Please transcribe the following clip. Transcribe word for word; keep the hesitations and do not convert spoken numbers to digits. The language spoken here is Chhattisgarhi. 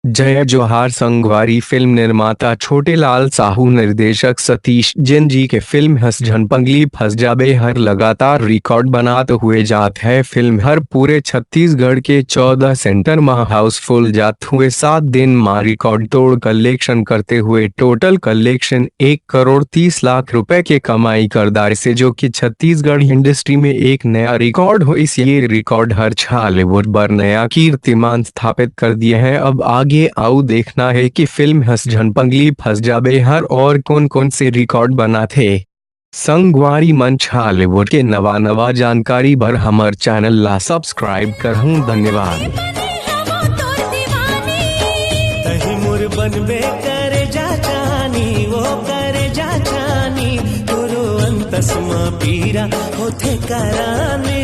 जय जोहार संगवारी। फिल्म निर्माता छोटे लाल साहू, निर्देशक सतीश जैन जी के फिल्म हंस झन पगली फंस जाबे हर लगातार रिकॉर्ड बनात हुए जात है। फिल्म हर पूरे छत्तीसगढ़ के चौदह सेंटर म हाउसफुल जात हुए सात दिन म रिकॉर्ड तोड़ कलेक्शन करते हुए टोटल कलेक्शन एक करोड़ तीस लाख रुपए के कमाई कर डारे से, जो कि छत्तीसगढ़ इंडस्ट्री में एक नया रिकॉर्ड हो। इस ये रिकॉर्ड हर छालीवुड बर नया कीर्तिमान स्थापित कर दिए हैं। अब आगे आऊ देखना है कि फिल्म हंस झन पगली फंस जाबे हर और कौन कौन से रिकॉर्ड बनाथे। संगवारी मन, छालीवुड के नवा नवा जानकारी बर हमर चैनल ला सब्सक्राइब करहूं। धन्यवाद। तही मोर बनबे करे जा जानी, वो करे जा जानी, तोरो अंतस म पीरा होथे करानी।